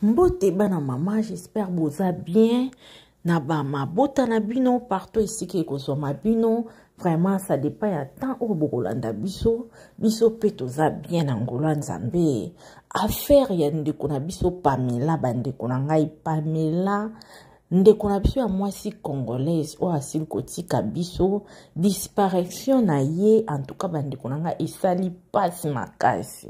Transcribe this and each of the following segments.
Mbote bana mama, j'espère boza bien na ba mabota na bino partout esika ekozwama bino. Vraiment ça dépend ya temps oyo bokolanda biso. Biso pe toza bien na ngolu ya Nzambe. Affaire ya ndeko na biso Pamela, bandeko na ngai Pamela, ndeko na biso ya mwasi congolaise oyo asili kotika biso, disparition na ye en tout cas bandeko na ngai esali pasi makasi.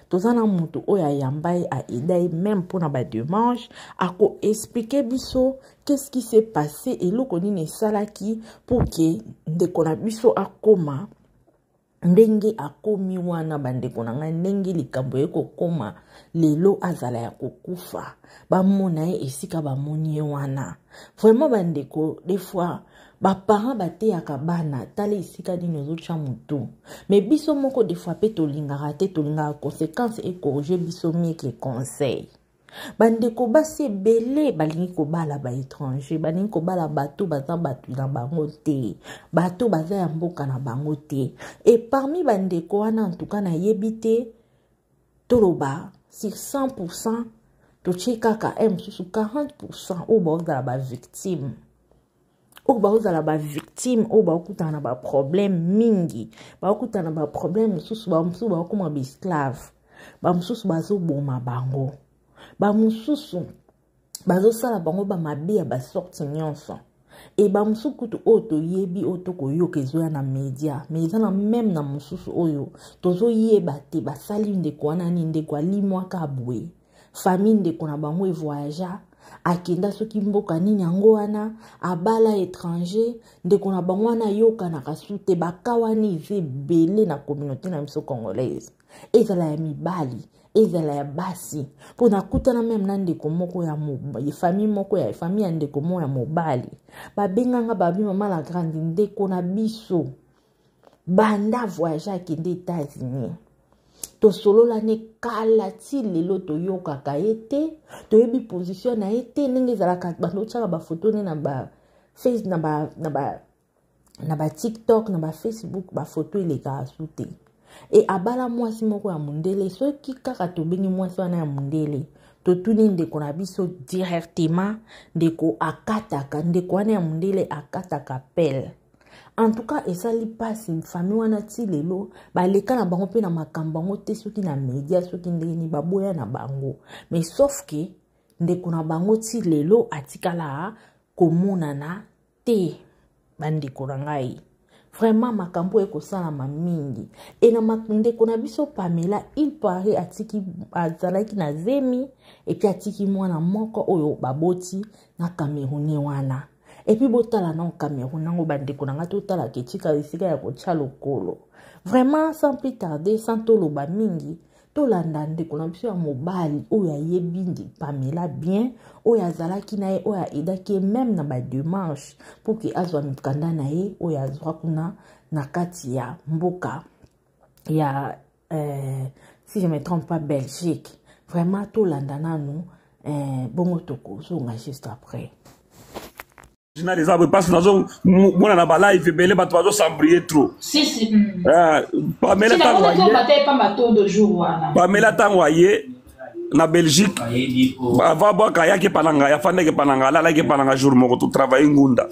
Toza na mutu oyo ayamba ye, aida ye même mpona ba demarche, ako expliquer biso qu'est-ce qui s'est passé, eloko nini esalaki pour que ndeko na biso akoma ndenge akomi wana. Bandeko na ngai, ndenge likambo ye kokoma lelo azala ya kokufa, bamona ye esika bamoni ye wana. Vraiment bandeko, des fois baparent bateyaka bana, tala esika nini ozotya motu, mais biso moko des fois mpe tolingaka te, tolingaka conséquence ecorrige biso mieux que conseil. Bandeko basi ebele balingi kobala ba étranger, balingi kobala bato baza bato na bango te, bato baza ya mboka na bango te. Et parmi bandeko wana, en tout cas nayebi te, toloba sur 100% totie kaka mosusu 40% oyo baozala ba victime, oyo baozala ba victime, oyo baokutana na ba problème mingi, baokutana na ba problème mosusu, bamosusu baokoma ba esclave, bamosusu bazoboma bango, bamosusu bazosala bango bamabe ya basorte nyonso. E bamosusu kutu oyo toyebi, oyo tokoyoka ezoya na media, mais eza na même na mosusu oyo tozoyeba te basali ndeko wana nini. Ndeko alimwaka boye, famille ndeko na bango evoyagea, akenda soki mboka nini, yango wana abala étranger. Ndeko na bango wana ayokanaka su te. Baka wana eza ebele na communauté na biso congolaise, ezala ya mibali, ezala ya basi. Mpo nakutana même na ndeko moko ya famille moko ya famille ya ndeko moko ya mobali, babenganga babi: "Mama la grande, ndeko na biso banda voyage akende États-Unis, tosololani kala, ti lelo toyokaka ye te, toyebi position na ye te." Ndenge ezalaka, bando otiaka bafoto ne na ba face, na ba TikTok, na ba Facebook, bafoto elekaka su te. E abala mwasi moko ya mondele. Soki kaka tobengi mwasi wana ya mondele, totuni ndeko na biso directement, ndeko akataka, ndeko wana ya mondele akataka appel. En tout cas esali mpasi. Famille wana ti lelo baleka na bango mpe na makambo yango te, soki na media, soki ndenge nini, baboya na bango. Mais sauf que ndeko na bango ti lelo atikala komonana te. Bandeko na ngai, vraiment makambo oyo ekosalama mingi. E na ndeko na biso Pamela, il paraît atiki, azalaki na zemi, et puis atiki mwana moko oyo baboti na Camerounais wana. Et puis botala na Cameroun nango, bandeko na ngai, totalaka etika esika ya kotia lokolo. Vraiment, sans plus tarder, sans toloba mingi, tolanda ndeko na biso ya mobali oyo ayebi Pamela bien, oyo azalaki na ye, oyo aaidaki ye même na badémarche pour que azwa mikanda na ye oyo azwa kuna na kati ya mboka ya si je me trompe pas, Belgique. Vraiment tolanda nanu, bongo tokozonga juste après. Original eza boye, mpasi nazomona na balive ebele, bato bazosambrie trop. Si, si. Pamela, ntango aye, Pamela ntango aye na Belgique, avant bwaka, ayaki epa na ngai, afandaki epa na ngai, alalaki epa na ngai jour moko, totravaille ngunda.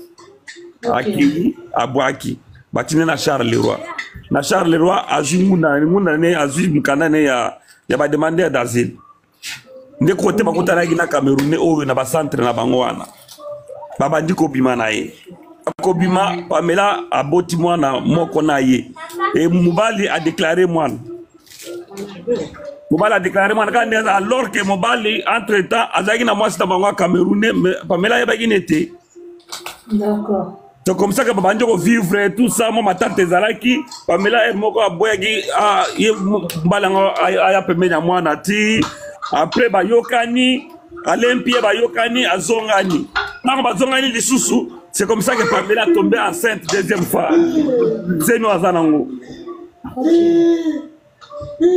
Akei, abwaki, batindi na Charleroi. Na Charleroi azwi ngunda, ngunda ne azwi mokanda ne ya bademandeur d'asile. Nde kote bakutanaki na Camerounais oyo na bacentre na bango wana, babandi kobima na ye. Kobima, Pamela aboti mwana moko na ye. E mobali adéclaré mwana, mobali adéclaré mwana kaka ndenge, alors que mobali entre temps azalaki na mwasi na bango ya Camerounais, mais Pamela ayebaki nete. C'est comme ça que babandi kovivre tout ça. Mwa matante ezalaki, Pamela ye moko aboyaki ye mobali yango aya pembeni ya mwana. Ti après bayokani, alempi ye, bayokani, azongani. Ntango bazongani lisusu, c'est comme ça que Pamela tombé enceinte deuxième fois, zemi aza nango.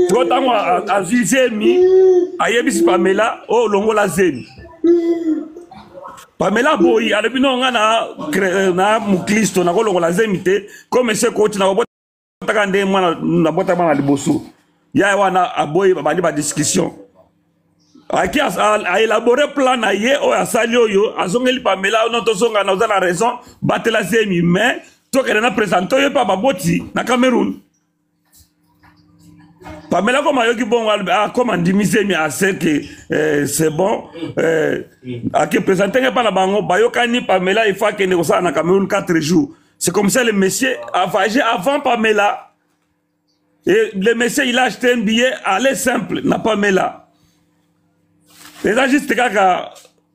To ntango azwi zemi, ayebisi Pamela oyo: "Longola zemi." Pamela boyi, alobi: "No, nga na moklisto, nakolongola zemi te. Comme ese koti, nakobotaka nde mwana, nabota mwana liboso ya wana." Aboyi, babandi badiscussion. Aki aélabore plan na ye oyo asali oyo azongeli Pamela no tozonga na oza na raison batela zemi mais tokende na présente oyo epa baboti na Cameroun. Pamela comme ayoki bongo ah, comme andimi zemi ase que eh, c'est bon eh, ake présente nge epa na bango bayokani Pamela il faut akende kosala na Cameroun 4 jours. C'est comme ça le monsieur a voyagé avant Pamela. Et le monsieur, il a acheté un billet aller simple, n'a pas mis là. Eza juste kaka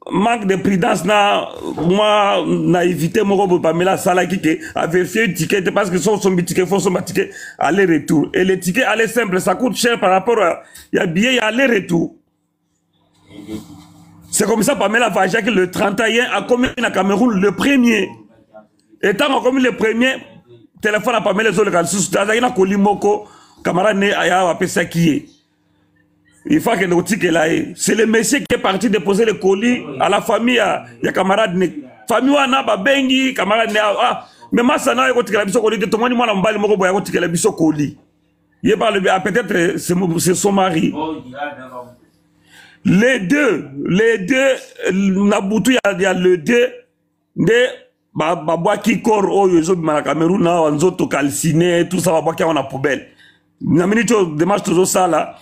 manque de prudence na mwa naïveté moko boye Pamela asalaki ke avérifie ticket te parce que soki osombi ticket faut osomba ticket aller retour et le ticket aller simple ça coûte cher par rapport à ya billet ya aller retour. C'est comme ça Pamela voyageaki le 31 akomi na Cameroun le premier et ntango akomi le premier telefone ya Pamela ezoleka lisusu te azalaki na koli moko camarade ne aya apesaki ye il faut akende kotikela ye. C'est le monsieur qui est parti déposer le colis à la famille ya, ya camarade ne famille wana babengi camarade ne ah, mais masa na ye kotikela biso colis te tomoni mwana mobali moko boye akotikela biso colis ye ba alobi ah, peut-être c'est son mari. Les deux na butu ya le deux nde babwaki corps oyo ezobima na Cameroun awa nzoto calciné tout ça babwaki yango na poubelle. Na minute oyo démarche tozosala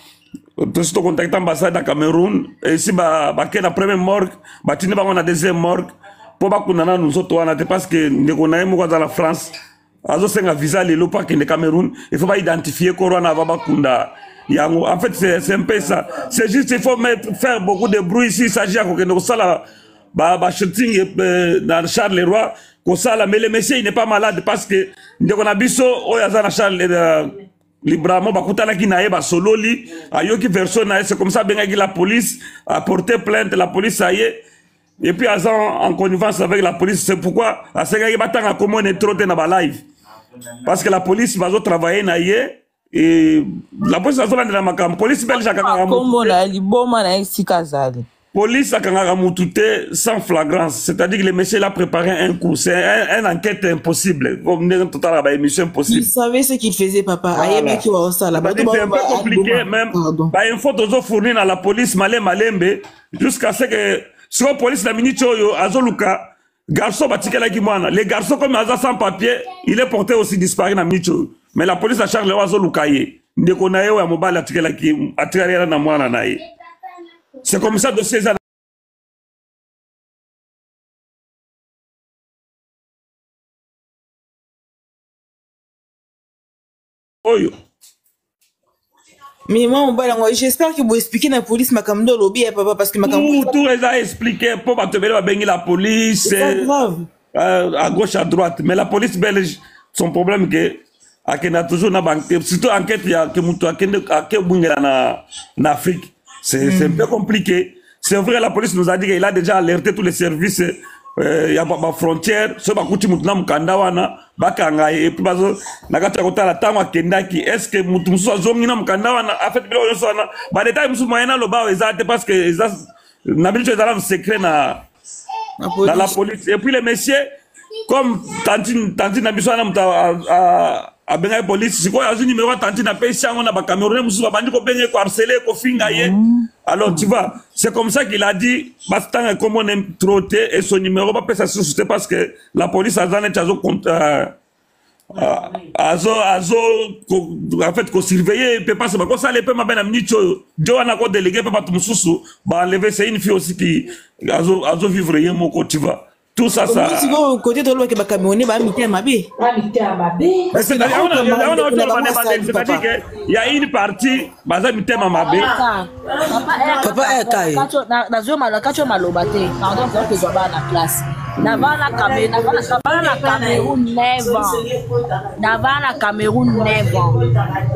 tosi tocontacte ambassade ya Cameroun esi bake na premier morgue batindi bango na deuxième morgue mpo bakunda nanu nzoto wana te parce que ndeko na ye moko aza na France azosenga visa lelo mpo akende Cameroun. Il faut baidentifie corps wana ava bakunda yango. En fait, c'est un peu ça. C'est juste, il faut mettre, faire beaucoup de bruit ici. Il s'agit ya kokende kosala ba shooting na Charleroi kosala. Mais le monsieur, il n'est pas malade parce que ndeko na biso oyo aza na Charles Libramo bakutanaki na ye basololi ayoki version na ye. C'est comme ça abengaki la police, a porté plainte, la police aye et puis aza en connivence avec la police. C'est pourquoi asengaki batanga komona trop te na balive parce que la police bazotravaille na ye et la police azolandela makambo. Police belge akangaka motu kombo na ye liboma na ye esika azali. Police akangaka mutu te sans flagrance, c'est-à-dire que le monsieur, il a préparé un coup. C'est un enquête impossible comme ndenge totalaka baémission impossible. Il savait ce qu'il faisait, papa. Voilà. Ayebaki wa osala. Bato C'est un peu compliqué même. Pardon. Bainfo tozofournir na la police male malembe jusqu'à ce que sikoyo police na minute oyo azoluka garçon batikelaki mwana. Le garçon, comme aza sans papier, il est porté aussi disparu na minute oyo, mais la police ya Charleroi azoluka ye ndeko na ye oyo ya mobali atikelaki atikali ye na mwana na ye. C'est comme ça dossier eza oyo. Mais moi, mobali yango, j'espère que boexplike na police makambo nde olobi ya papa parce que makambo tout eza expliqué mpo bato ebele babengi la police eza grave. À gauche, à droite, mais la police belge, son problème que akenda toujours na banque surtout enquête ya ke moto akende akebungela na Afrique, c'est un peu compliqué. C'est vrai, la police nous a dit qu'il a déjà alerté tous les services ya bafrontière soki bakuti motu na mokanda wana bakanga ye et puis bazo na kati ya kotala ntango akendaki est ce que motu mosusu azongi na mokanda wana. En fait, biloko nyonso wana badetail mosusu moyen naloba awa eza te parce que eza na biso ezala secret na na la police. Police. Et puis le monsieur, comme tantine na biso wana moto abengaki police sikoyo azwi numéro ya tantine apesi yango na bacamerounais mosusu babandi kobenga ye koharceler kofinga ye. Alors tu vois, c'est comme ça qu'il a dit batanga komona trop te et son numéro bapesa susu te parce que la police aza neti azo azo en fait kosurveiller mpe parce bakosala mpe mabe na minute oyo jo wana kodéléguer mpe bato mosusu baenlever. C'est une fille aussi qui azo vivre ye moko, tu vois, tout ça ça Omoni sikoyo kote tolobaki bacamerounais baa mitema mabe. Mitema mabe. C'est-à-dire que il y a une partie baza mitema mabe. Papa Eka ye. Nazomala kati oyo maloba te, pardon, eza kozwa bana na classe. Navanda na Cameroun 9 ans, navanda na Cameroun 9 ans.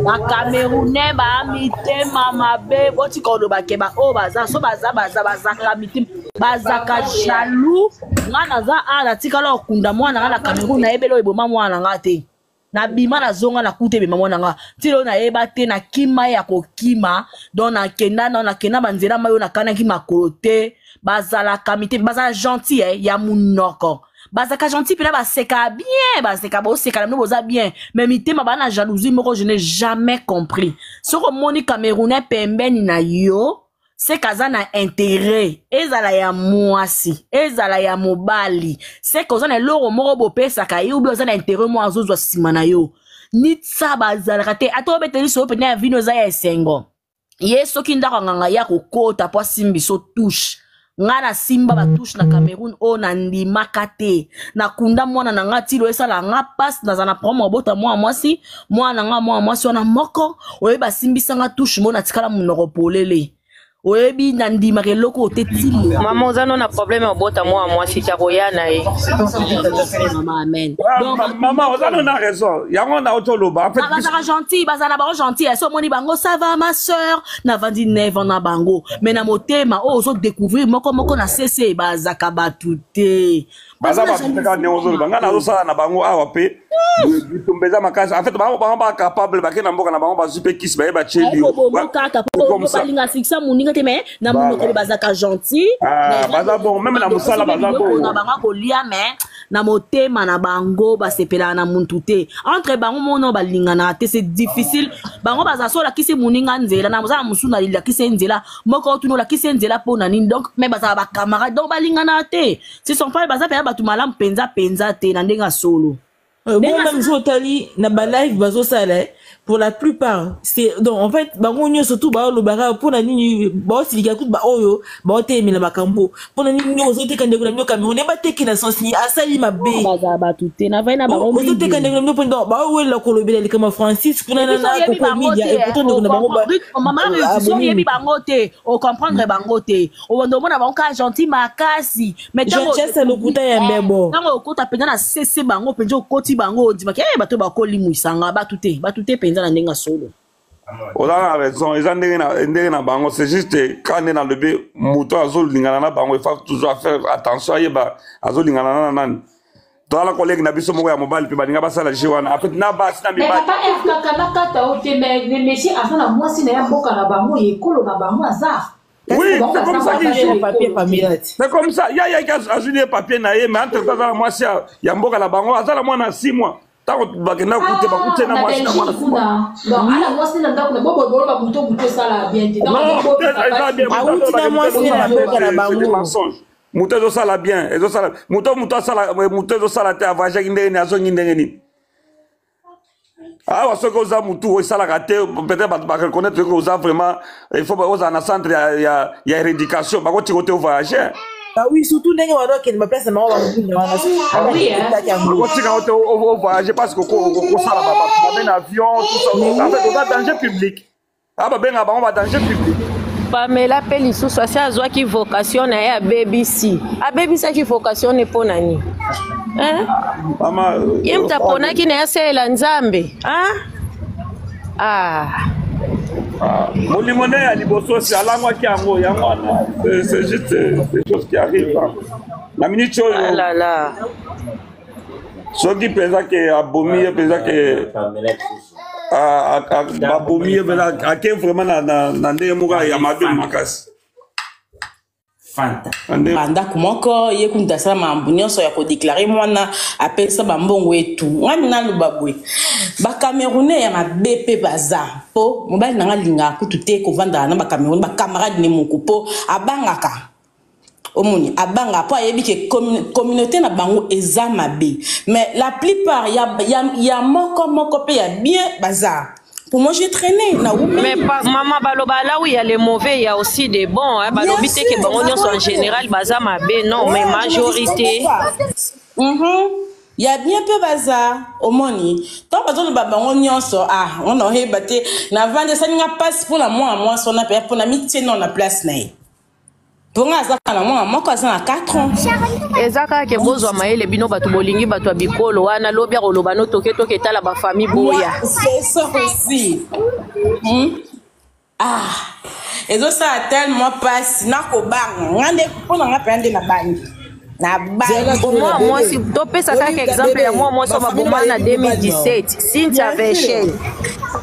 Bacamerounais baa mitema mabe. Botika koloba ke baoyo baza so baza bazaka mitema bazaka jaloux. Nga naza a natikala kokunda mwana nga na Cameroun nayebeli oyo eboma mwana nga te. Nabima nazonga nakuta ebema mwana nga ntina oyo nayeba te nakima ye ya kokima. Donc nakenda na nakenda banzela mai oyo nakanaki makolo te. Bazalaka mitema bazala gentil eh, ya munoko bazalaka gentil mpena baseka bien baseka boseka na bino boza bien, mais mitema baa na jalousie moko, je n'ai jamais compris. Soki omoni Camerounais pembeni na yo. Seke aza na interet, ezala ya mwasi, ezala ya mobali, seke oza na eloko moko bopesaka ye obi oza na interet moko azozwa nsima na yo. Nitsa bazalaka te, ata obeteli solo mpenza ya vino eza ya esengo. Ye soki ndako ya nganga ye akokota mpo asimbi so touche. Nga nasimba ba touche na Cameroun oyo nandimaka te. Nakunda mwana na nga tilo esala nga passe, naza na problème obota mwana mwasi, mwana na nga mwana mwasi wana moko, oyebi basimbisa nga touche moko natikala monoko polele. Oyebi nandimaka eloko oyo te tilo. Mama oza no na problème ya obota mwana mwasi te akoya na ye. Mama amen. Donc mama oza no na raison yango na otoloba en fait bazalaka gentil, bazala na bango gentil, esi omoni bango ça va ma sœur, navandi 9 ans na bango, mais na motema oyo ozo découvrir moko moko na cc bazaka bato te. Baza bato te kaka ndenge ozoloba ngai nazosala na bango awa mpe bitumba eza makasi en fait bango bango ba capable bake na mboka na bango bazwi mpe kisi baye batyeli yo bomo kaka po balinga sikisa moninga te mais na monoko bazalaka gentil baza bongo meme na mosala baza bongo na bango kolia mais na motema na bango basepelaka na muntu te entre bango mono balinganaka te, c'est difficile. Bango baza so olakisi moninga nzela na mosala mosusu nalakisi ye nzela moko otuni olakisi ye nzela mpo na nini, donc mais bazala bacamarade, donc balinganaka te. Ce sont pas baza mpenza bato malamu mpenza mpenza te na ndenge ya solo. Bon, même so otali na balive bazosala, pour la plupart c'est donc en fait bango nyonso tu baolobaka mpona nini baosilika kutu baoyo baotelemela makambo mpona nini ozoteka ndeko na bino Cameroun bateki na sens nini asali mabe bazala bato te navai na bango ozoteka ndeko na bino mpo donc baowelela kolobela likambo Francis kuna na Koko Media et pourtant ndeko na bango mama oyebi bango te, ocomprendre bango te, obanda omona bango kaka gentil makasi, mais gentillesse lokuta ya mbebo. Ntango okota mpenza na sese bango mpenza okoti bango ondimaki e bato bakolimwisanga bato te, bato te mpenza na ndenge ya solo. Oza na raison, eza ndenge na bango, c'est juste ka nde nalobi moto azolingana na bango, il faut toujours faire attention ayeba azolingana na nani. Tozala collègue na biso moko ya mobali mpe balinga basala jeu wana en fait na basi na mibali. Mais papa RKK na kata o te, mais le monsieur aza na mwasi na ya mboka na bango, ekolo na bango aza. Oui, c'est comme ça qu'il joue. C'est comme ça. Ya ya azwi ye papier na ye, mais entre temps aza na mwasi ya mboka na bango, aza na mwana 6 mois. Ntango bakenda kute bakute na mwasi na mwana 6 mois. Donc ala mwasi na ndako na bobo bolo ba buto buto sala bien te. Non, eza bien. Awuti na mwasi na mboka na bango. Moto ezosala bien, ezosala moto moto asala moto ezosala te, avoyageaki ndenge nini, azongi ndenge nini. Awa soki oza motu oyo esalaka te, peut-être bato bareconnaître que oza vraiment, il faut ozala na centre ya éradication, bakotika te ovoyage. Bah oui, surtout ndenge wana okende baplace na bango banguna wana bakotika yo te ovoyage parce que okosala bato mabe na avion, tout ça. En fait oza danger public, a babengaka bango badanger public. Pamela mpe lisusu asi azwaki vocation na ye, abebisi, abebisaki vocation ne mpo na nini? Mama, ye moto aponaki na ye asalela Nzambe. Ah. Molimo nde ya liboso si alangwaki yango, yango wana c'est juste des choses qui arrivent na minute oyo. Alala. Soki mpenza ke abomi ye mpenza ke babomi ye mpenza, ake vraiment na ndenge moko ya mabe makasi. Fanta bandako moko ye kutu asala makambo nyonso ya kodeklare mwana, apesa bambongo etu. Ngani naloba boye, bacamerounais ya mabe mpe baza, mpo mobali na nga alingaka kutu te kovandaka na bacamerounais bacamarade ne moko, mpo abangaka, omoni, abanga mpo ayebi ke communauté na bango eza mabe. Mais la plupart ya moko moko mpe ya bien baza. Pour moi, j'ai traîné na Mais pas, maman, baloba là où il y a les mauvais, il y a aussi des bons. Hein. Balobi te que bango nyonso en général baza mabe, non, mais majorité. Ya bien mpe baza, omoni ntango bazoloba bango nyonso, ah, wana oyeba te. Navandi, esali nga mpasi mpona mwana mwasi wana mpe mpona mitie nao na place na ye, mpo nga aza kaka na mwana moko, aza na 4 ans. Eza kaka ke bozwa mayele, bino bato bolingi bato ya bikolo wana, lobi akoloba no toke toke etala bafamille boya. C'est ça aussi. Ah, ezosala tellement mpasi nakobanga nga nde mpo na nga mpenza nde nabangi, nabangi. Mwa mwasi, topesa kaka exemple ya mwa mwasi oyo babomaka na 2017, Cynthia Vechel,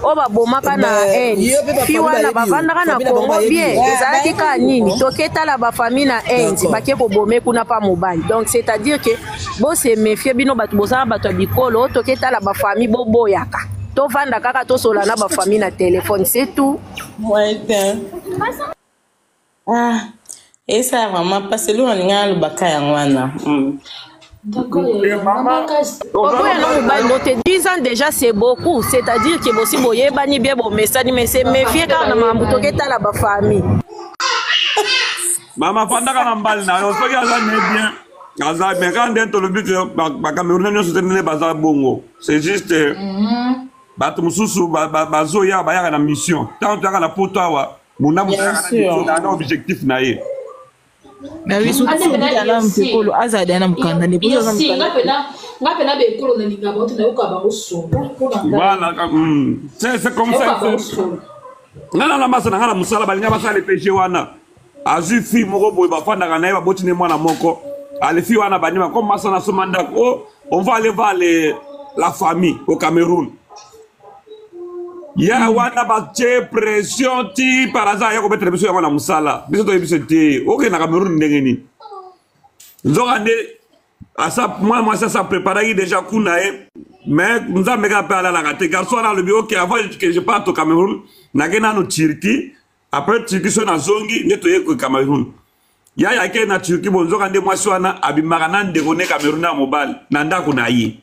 oyo babomaka na Inde. Fi wana bavandaka na Congo bien, ezalaki kaka nini, toketala bafamille na Inde, bake kobome kuna pa mobali. Donc c'est à dire que bose méfie, bino bato bozala bato ya bikolo, oyo toketala bafamille boboyaka, tovanda kaka tosola na bafamille na telefone, c'est tout. Ouais. Ah, esala vraiment mpasi eloko nalinga nalobaka yango wana. Oboya na mobali no te, 10 ans déjà, c'est beaucoup. C'est-à-dire que bosi boyebani bien, bomesani, mais se méfier kaka na makambo toketala bafamille. Mama, fandaka na mbali na yo. Soki aza ne bien, aza bien. Kaka nde tolobi ke Bacamerounais nyonso te ndenge baza bongo. C'est juste bato mosusu bazoya, bayaka na mission. Ntango toyaka na Poto awa, munda moto ayaka na mission na objectif na ye. Mais oui, surtout soki ala moto ekolo azala deya na mokanda nde. Nga mpena baekolo nalinga bango te, nayoka bango solo. Voilà, c'est comme ça. Nga na masa na nga na mosala, balinga basala epg wana. Azwi fille moko boye, bafandaka na ye, baboti ne mwana moko. Ale, fille wana bandima comme masa na soma ndako. Oh, on va aller voir la famille au Cameroun. Ya wana batie pression ti par hasard ya kobetela biso yango na mosala. Biso toyebi biso te okende na Cameroun ndenge nini. Nzoka nde asa mwana mwasi asa préparaki déjà kuna ye. Mais Nzambe kaka mpe alalaka te. Garçon wana alobi: "Ok, avant que je parte au Cameroun, nake nano Turquie. Après Turquie, so nazongi nde toye ko Cameroun." Yaya ake na Turquie. Bo nzoka nde mwasi wana abimaka na ndeko ne Cameroun na mobali na ndako na ye.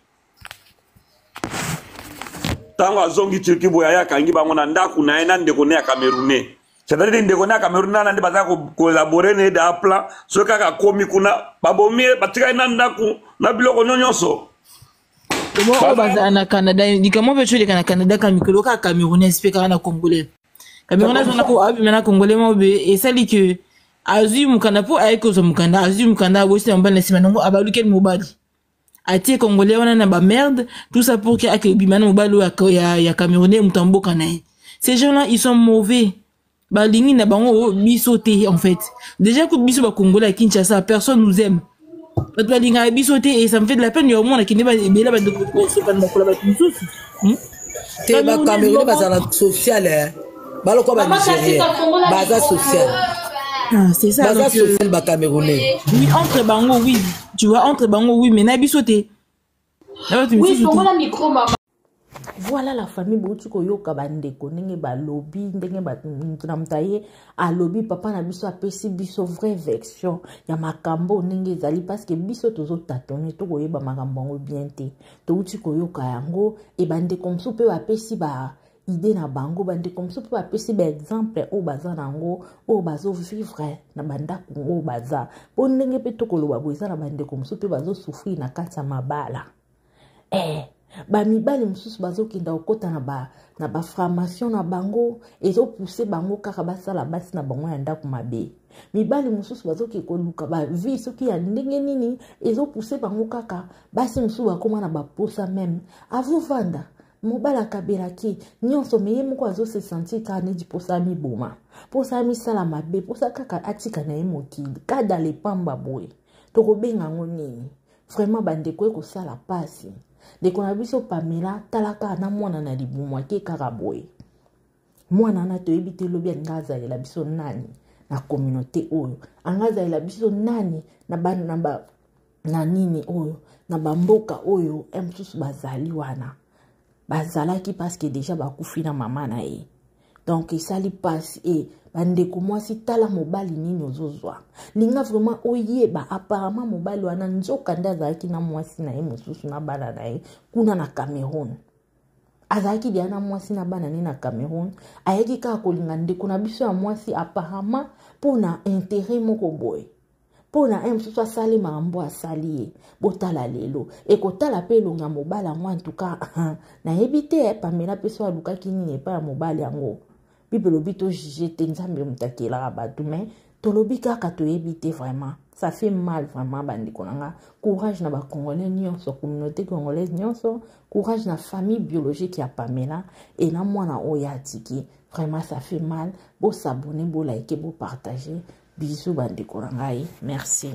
Ntango azongi Turquie boye, aye akangi bango na ndako na ye na ndeko ne ya Camerounais. C'est-à-dire ndeko ne ya Cameroun nana nde baza koélaborer ne da plan. Soki kaka akomi kuna, babomi ye, batikali na ndako na biloko nyonso. Oyo bazala na Canada, likambo mpe toleka na Canada ka mikolo kaka Camerounais mpe kaka na Congolais. Camerounais wana ko abima na Congolais moko boye, esali ke azwi mokanda mpo aye kozwa mokanda, azwi mokanda, abosi na mobali na nsima nango, abalukeli mobali, atie Congolais wana na bamerde. Tout ça pour ke ake obima na mobali oyo ya Camerounais, moto ya mboka na ye. Ces gens là, ils sont mauvais. Balingi na bango biso te. En fait, déjà kutu biso Bacongolais ya Kinshasa, personne nous aime. Bato balingaka biso te et ça me fait de la peine ya omona kende ebele bandeko kosopana makolo bato mosusu. Te, Bacamerounais bazala social, balokwa Banigérien baza social. Ah, c'est ça. Baza social, Bacamerounais. Oui, entre bango, oui. Tu vois, entre bango, oui, mais na biso te. Oui, fongola micro, mama. Voilà la famille, bouti koyoka bandeko ndenge balobi, ndenge moto na moto aye alobi. Papa na biso apesi biso vraie version ya makambo ndenge ezali, parce que biso tozotâtonner, tokoyeba makambo yango bien te. Touti koyoka yango e bandeko mosusu mpe bapesi ba idée na bango, bandeko mosusu mpe bapesi baexemple oyo baza nango, oyo bazovivre na bandako oyo baza. Mpo ndenge mpe tokoloba boye, eza na bandeko mosusu mpe bazosouffrir na kati ya mabala. Bamibali mosusu bazokenda kokɔta na baformation na bango, ezopousser bango kaka basala basi na bango ya ndako mabe. Mibali mosusu bazoke koluka bavie soki ya ndenge nini, ezopousser bango kaka. Basi mosusu bakóma na baposa même avovanda, mobali akabelaki nyonso, mais ye moko azose sentir kaka neti mposa amiboma, mposa amisala mabe, mposa kaka atika na ye mokili kadala epamba boye. Tokobenga yango nini vraiment, bandeko? Ekosala mpasi. Ndeko na biso Pamela, tala kaka na mwana na libumu, ake kaka boye. Mwana wana toyebi te lobi alinga azalela biso nani na communauté oyo, anga azalela biso nani na ba, na, ba, na nini oyo, na bamboka oyo e mosusu bazali wana bazalaki, parce que déjà bakufi na mama na ye. Donc esali mpasi. E bandeko mwasi, tala mobali nini ozozwa, linga vraiment oyeba. Apparemment mobali wana nzoka nde azalaki na mwasi na ye mosusu na bana na ye kuna na Cameroun. Azalaki deya na mwasi na bana ne na Cameroun. Ayaki kaka kolinga ndeko na biso ya mwasi, apparemment mpona intérêt moko boye, mpo na ye mosusu asali makambo asali ye. Botala lelo, ekotala mpe elongi ya mobali yango. Antuka nayebi te Pamela mpe so alukaki nini epai ya mobali yango. Bible elobi tojuger te, Nzambe moto akelaka bato, mais tolobi kaka toyebi te. Vraiment, ça fait mal vraiment, bandeko na nga. Courage na Bacongolais nyonso, communauté congolaise nyonso. Courage na famille biologique ya Pamela e na mwana oyo atiki. Vraiment, ça fait mal. Bos'abonner, bolike, bopartager. Bisous, bandeko na ngai, merci.